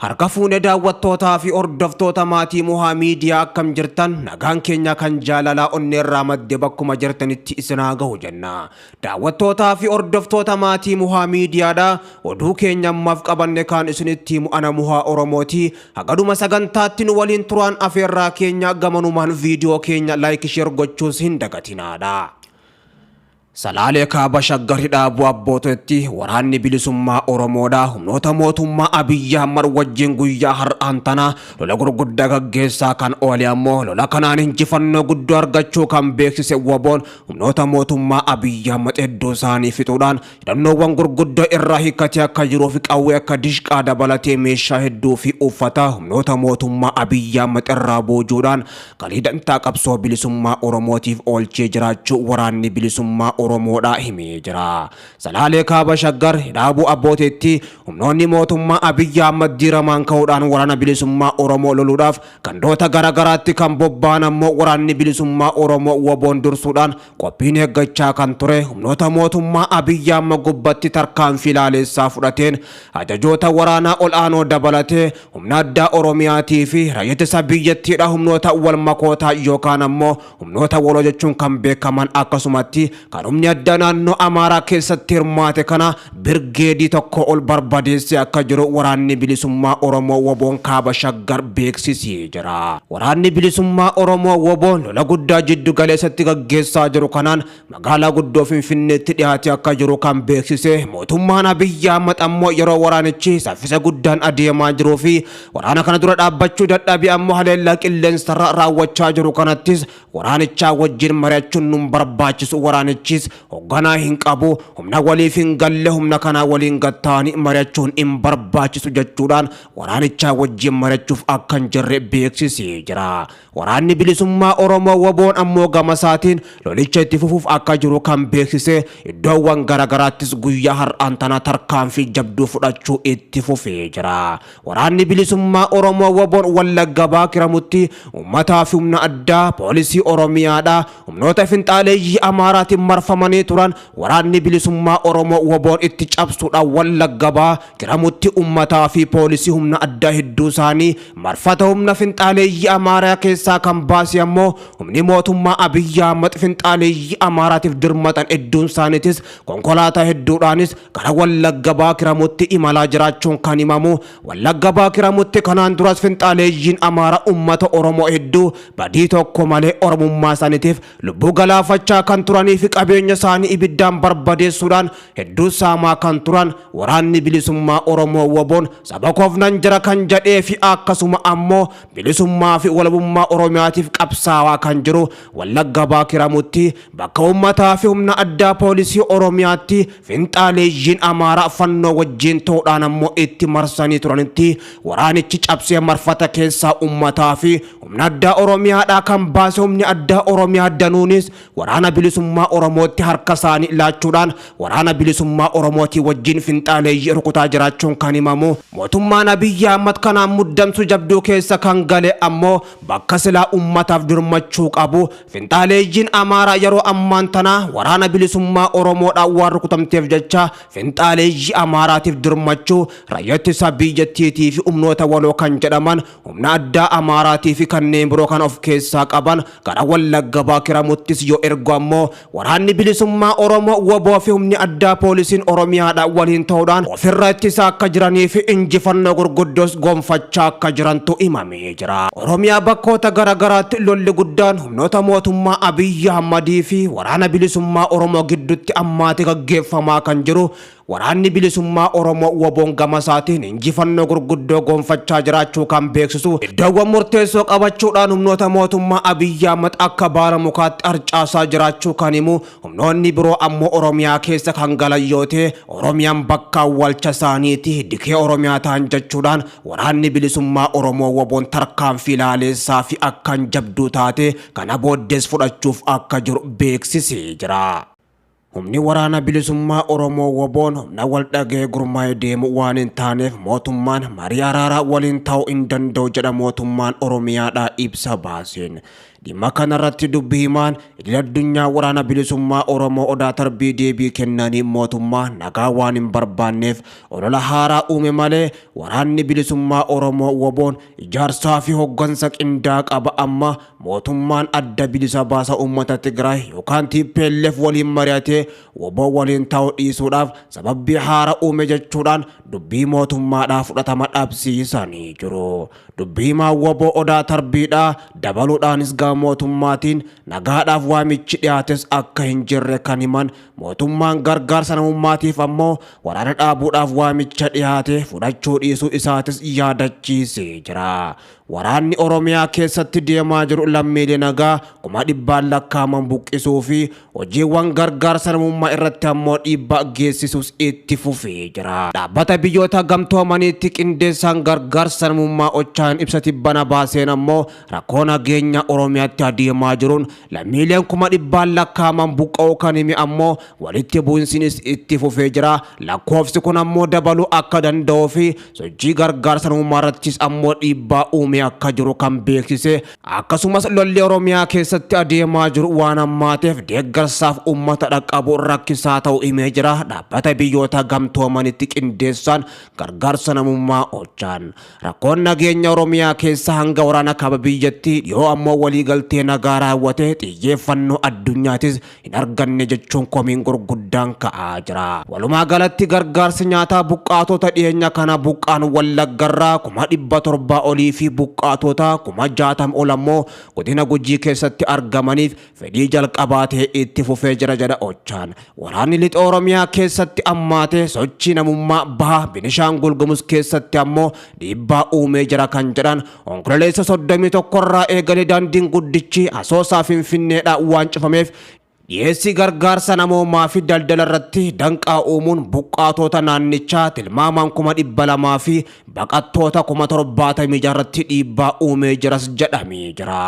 Harka fuune daawwattootaa fi hordoftoota maatii Mohaa Miidiyaa, akkam jirtan? Nagaan keenya kan jaalalaa onneerraa madde bakkuma jirtanitti isin haa gahu jenna. Daawwattootaa fi hordoftoota maatii Mohaa Miidiyaadha. Oduu keenya ammaaf qabanne kaan isinitti himu ana Mohaa Oromooti. Hagaduma sagantaatti nu waliin turaan afeerraa keenya, gamanumaan viidiyoo keenya like, share gochuus hin dagatinaadha. Salaalee Kaaba Shaggar Hidhaabuu Abboototti waraanni bilisummaa Oromoodha humnoota mootummaa Abiyyi Ahmad wajjin guyyaa har'aan tana lola gurguddaa gaggeessaa kan oole ammoo lola kanaan injifannoo guddoo argachuu kan beeksise WBOn humnoota mootummaa Abiyyi Ahmad hedduu isaanii fixuudhaan hidhannoowwan gurguddoo irraa hiikkatee akka jiruu fi qawwee akka dishqaa dabalatee meeshaa hedduu fi uffata humnoota mootummaa Abiyyi Ahmad irraa boojuudhaan galii dantaa qabsoo bilisummaa Oromootiif oolchee jiraachuu waraanni bilisummaa Oromoodhaa himee jira. Salaalee Kaaba Shaggar Hidhaabuu Abbooteetti humnoonni mootummaa Abiyyi Ahmad diiramaan ka'uudhaan waraana bilisummaa Oromoo loluudhaaf gandoota garaagaraatti kan bobba'an ammoo waraanni bilisummaa Oromoo WBOn dursuudhaan qophiin eeggachaa kan ture humnoota mootummaa Abiyyi Ahmad gubbatti tarkaanfii laaleessaa fudhateen ajajoota waraanaa ol'aanoo dabalatee humna addaa Oromiyaatii fi raayyaa ittisa biyyattiidha humnoota wal makootaa yookaan ammoo humnoota waloo jechuun kan beekaman, akkasumatti kan humni addaa naannoo Amaaraa keessatti hirmaate kana birgeedii tokko ol barbadeessee akka jiru waraanni bilisummaa Oromoo WBOn Kaaba Shaggar beeksisee jira. Waraanni bilisummaa Oromoo WBOn lola guddaa jiddu galeessatti gaggeessaa jiru kanaan magaalaa guddoo Finfinneetti dhiyaatee akka jiru kan beeksise mootummaan Abiyyi Ahmad ammoo yeroo waraanichi saffisa guddaan adeemaa jiruu fi waraana kana dura dhaabbachuu dadhabee ammoo haleellaa qilleensarra raawwachaa jiru kanattis waraanichaa wajjin mari'achuun nun barbaachisu, waraanichis hoogganaa hin qabu, humna waliif hin galle, humna kanaa waliin gattaanii mari'achuun hin barbaachisu jechuudhaan waraanichaa wajjin mari'achuuf akka hin jirre beeksisee jira. Waraanni bilisummaa Oromoo WBOn ammoo gama isaatiin lolicha itti fufuuf akka jiru kan beeksise iddoowwan garaagaraattis guyyaa har'aan tana tarkaanfii jabduu fudhachuu itti fufee jira. Waraanni bilisummaa Oromoo WBOn Wallagga Bahaa Kiramutti uummataa fi humna addaa poolisii Oromiyaadha. Humnoota finxaaleeyyii Amaaraatiin marfamanii turan waraanni bilisummaa Oromoo WBOn itti cabsuudhaan Wallagga Bahaa Kiramutti uummataa fi poolisii humna addaa hedduu isaanii marfata humna finxaaleeyyii Amaaraa keessaa kan baase ammoo humni mootummaa Abiyyi Ahmad finxaaleeyyii Amaaraatiif dirmatan hedduun isaaniitis konkolaataa hedduudhaanis gara Wallagga Bahaa Kiramutti imalaa jiraachuun kan himamu. Wallagga Bahaa Kiramutti kanaan duras finxaaleeyyiin Amaaraa uummata Oromoo hedduu badii tokko malee Oromummaa isaaniitiif lubbuu galaafachaa kan turanii fi qabeenya isaanii ibiddaan barbadeessuudhaan hedduu saamaa kan turan waraanni bilisummaa Oromoo WBOn saba koof nan jira kan jedhee fi akkasuma ammoo bilisummaa fi walabummaa Oromiyaatiif qabsaawaa kan jiru Wallagga Bahaa Kiramutti bakka uummataa fi humna addaa poolisii Oromiyaatti finxaaleeyyiin Amaaraa fannoo wajjin ta'uudhaan ammoo itti marsanii turanitti waraanichi cabsee marfata keessaa uummataa fi humna addaa Oromiyaadhaa kan baase humni addaa Oromiyaa danuunis waraana bilisummaa Oromootti harka isaanii laachuudhaan waraana bilisummaa Oromootii wajjin finxaaleeyyii rukutaa jiraachuun kan himamu. Mootummaan Abiyyi Ahmad kanaan muddamsu jabduu keessa kan gale ammoo bakka silaa uummataaf dirmachuu qabu finxaaleeyyiin Amaaraa yeroo ammaan tana waraana bilisummaa Oromoodhaan waan rukutamteef jecha finxaaleeyyii Amaaraatiif dirmachuu raayyaa ittisa biyyattiitii fi humnoota waloo kan jedhaman humna addaa Amaaraatii fi kanneen biroo kan of keessaa qaban gara Wallagga Bahaa Kiramuttis yoo ergu ammoo waraanni bilisummaa Oromoo WBO fi humni addaa poolisiin Oromiyaadhaan waliin ta'uudhaan ofirra ittisaa akka jiranii fi injifannoo gurguddoos gonfachaa akka jirantu himamee jira. Oromiyaa bakkoota garaagaraatti lolli guddaan humnoota mootummaa Abiyyi Ahmadii fi waraana bilisummaa Oromoo gidduutti ammaatti gaggeeffamaa kan jiru waraanni bilisummaa Oromoo WBOn gama isaatiin injifannoo gurguddoo gonfachaa jiraachuu kan beeksisu iddoowwan murteessoo qabachuudhaan humnoota mootummaa Abiyyi Ahmad akka baala mukaatti harcaasaa jiraachuu kan himu humnoonni biroo ammoo Oromiyaa keessa kan galan yoo ta'e Oromiyaan bakka awwaalcha isaaniiti, dikee Oromiyaa ta'an jechuudhaan waraanni bilisummaa Oromoo WBOn tarkaanfii laaleessaa fi akkaan jabduu taate kana booddees fudhachuuf akka jiru beeksisee jira. Humni waraana bilisummaa Oromoo WBOn humna wal dhagee gurmaa'ee deemu waan hin taaneef mootummaan marii araaraa waliin ta'uu hin danda'u jedha mootummaan Oromiyaadhaa ibsa baaseen. Dhimma kanarratti dubbi himaan idil addunyaa Waraana Bilisummaa Oromoo Odaa Tarbii deebii kennanii mootummaa nagaa waan hin barbaanneef olola haaraa uume malee waraanni bilisummaa Oromoo WBOn ijaarsaa fi hoggansa qindaa qaba amma mootummaan adda bilisa baasa uummata Tigraay yookaan TPLF waliin mari'atee WBO waliin ta'uu dhiisuudhaaf sababbii haara uume jechuudhaan dubbii mootummaadhaa fudhatama dhabsiisanii jiru. Dubbii himaa WBO Odaa Tarbiidhaa dabaluudhaanis gama mootummaatiin nagaadhaaf waamichi dhiyaates akka hin jirre kan himan mootummaan gargaarsa namummaatiif ammoo waraana dhaabuudhaaf waamicha dhiyaate fudhachuu dhiisuu isaatis yaadachiisee jira. Waraanni Oromiyaa keessatti deemaa jiru lammiilee nagaa 100,000 lakkaaman buqqisuu fi hojiiwwan gargaarsa namummaa irratti ammoo dhiibbaa geessisuus itti fufee jira. Dhaabbata biyyoota gamtoomaniitti qindeessaan gargaarsa namummaa Ochaan ibsa tibbana baaseen ammoo rakkoo nageenya Oromiyaatti adeemaa jiruun lammiileen 100,000 lakkaaman buqqa'uu kan hime ammoo walitti bu'insinis itti fufee jira. Lakkoofsi kun ammoo dabaluu akka danda'uu fi sochii gargaarsa namummaa irrattis ammoo dhiibbaa uume akka jiru kan beeksise akkasumas lolli Oromiyaa keessatti adeemaa jiru waan hammaateef deeggarsaaf uummata dhaqqabu rakkisaa ta'uu himee jira. Dhaabbata biyyoota gamtoomanitti qindeessaan gargaarsa namummaa Ochaan rakkoon nageenya Oromiyaa keessa hanga waraana kaaba biyyattii dhiyoo ammoo waliigaltee nagaa raawwate xiyyeeffannoo addunyaatis hin arganne jechuun komiin gurguddaan ka'aa jira. Walumaa galatti gargaarsi nyaataa buqqaatota dhiyeenya kana buqqaan Wallaggarraa 700,000 olii fi buqqaatota 60,000 ol ammoo godina Gujii keessatti argamaniif fedhii jalqabaa ta'e itti fufee jira jedha Ochaan. Waraanni lixa Oromiyaa keessatti ammaate sochii namummaa baha Binishaangul Gumuz keessatti ammoo dhiibbaa uumee jira kan jedhan Onkololeessa 31 irraa eegalee daandiin guddichi Asoosaa Finfinneedhaa waan cufameef dhiyeessii gargaarsa namoomaa fi daldala irratti danqaa uumuun buqqaatota naannichaa tilmaamaan 200,000 fi baqattoota 76,000 irratti dhiibbaa uumee jiras jedhamee jira.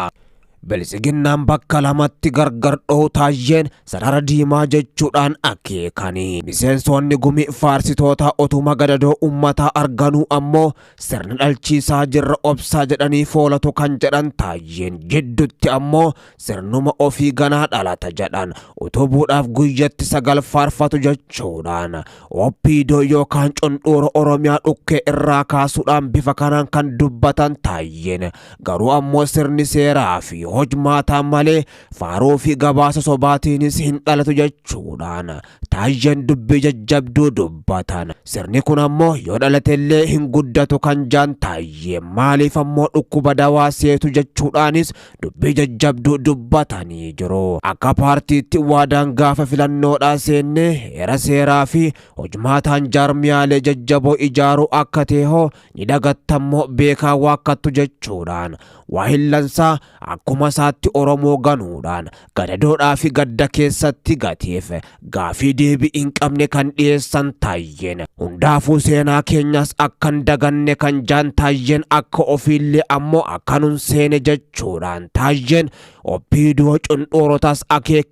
Biltsiginnaan bakka lamatti gargar dho'u Taayyeen sarara diimaa jechuudhaan akeekani. Miseensonni gumii faarsitoota otuma gadadoo uummataa arganuu ammoo sirna dhalchiisaa jirra obsaa jedhanii foolatu kan jedhan Taayyeen jidduutti ammoo sirnuma ofii ganaa dhalata jedhan utubuudhaaf guyyatti 9 faarfatu jechuudhaan OPDO yookaan cundhuura Oromiyaa dhukkee irraa kaasuudhaan bifa kanaan kan dubbatan Taayyeen garuu ammoo sirni seeraa fi hojmaataa malee faaruu fi gabaasa sobaatiinis hin dhalatu jechuudhaan Taayyeen dubbii jajjabduu dubbatan. Sirni kun ammoo yoo dhalatellee hin guddatu kan jaan Taayyeen maaliif ammoo dhukkuba dawaa seetu jechuudhaanis dubbii jajjabduu dubbatanii jiru. Akka paartiitti waadaan gaafa filannoodhaa seenne heera seeraa fi hojmaataan jaarmiyaalee jajjaboo ijaaruu akka ta'e ni dagattammoo beekaa waakkattu jechuudhaan waa hillansaa akkuma isaatti Oromoo ganuudhaan gadadoodhaa fi gadda keessatti gateef gaafii deebii hin qabne kan dhiyeessan Taayyeen hundaafuu seenaa keenyas akkan daganne kan jaan Taayyeen akka ofiillee ammoo akkanun seene jechuudhaan Taayyeen OPDO cundhuurotas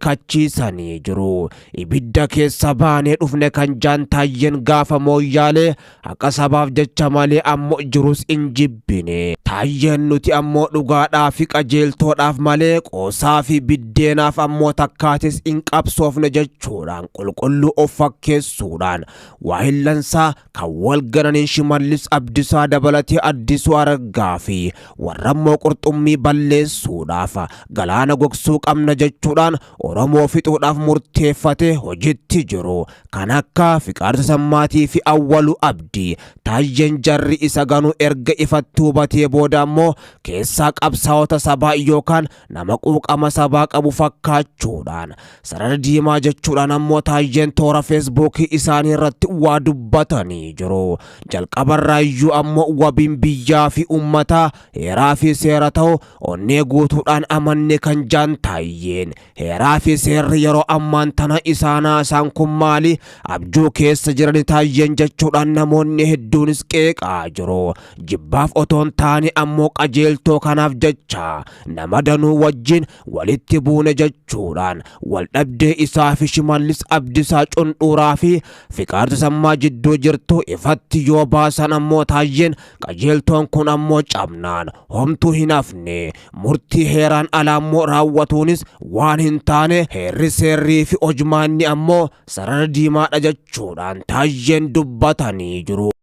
akeekkachiisanii jiru. Ibidda keessa baanee dhufne kan jaan Taayyeen gaafa mooyyaalee haqa sabaaf jecha malee ammoo jirus hin jibbine. Taayyeen nuti ammoo dhugaadhaa fi qajeeltoodhaaf malee qoosaa fi biddeenaaf ammoo takkaatis hin qabsoofne jechuudhaan qulqulluu of fakkeessuudhaan waa hillansaa kan wal gananiin Shimallis Abdisaa dabalatee Addisuu Araggaa fi warra ammoo qurxummii balleessuudhaaf galaana gogsuu qabna jechuudhaan Oromoo fixuudhaaf murteeffate hojiitti jiru. Kan akka Fiqaadu Tasammaatii fi Awwaluu Abdii Taayyeen jarri isa ganuu erga ifatti hubatee booda ammoo keessaa qabsaa'ota sabaa yookaan nama quuqama sabaa qabu fakkaachuudhaan sarara diimaa jechuudhaan ammoo Taayyeen toora feesbuukii isaanii irratti waa dubbatanii jiru. Jalqabarraayyuu ammoo wabiin biyyaa fi uummataa heeraa fi seera ta'u onnee guutuudhaan amanne kan jaan Taayyeen heeraa fi seerri yeroo ammaan tana isaanaa isaan kun maali abjuu keessa jiran Taayyeen jechuudhaan namoonni hedduunis qeeqaa jiru. Jibbaaf otoon taane ammoo qajeeltoo kanaaf jecha nama Nama danuu wajjin walitti buune jechuudhaan waldhabdee isaa fi Shimallis Abdisaa Cundhuuraa fi Fiqaadu Tasammaa jidduu jirtu ifatti yoo baasan ammoo Taayyeen qajeeltoon kun ammoo cabnaan homtuu hin hafne, murtii heeraan alaa ammoo raawwatuunis waan hin taane, heerri seerrii fi hojmaanni ammoo sarara diimaadha jechuudhaan Taayyeen dubbatanii jiru.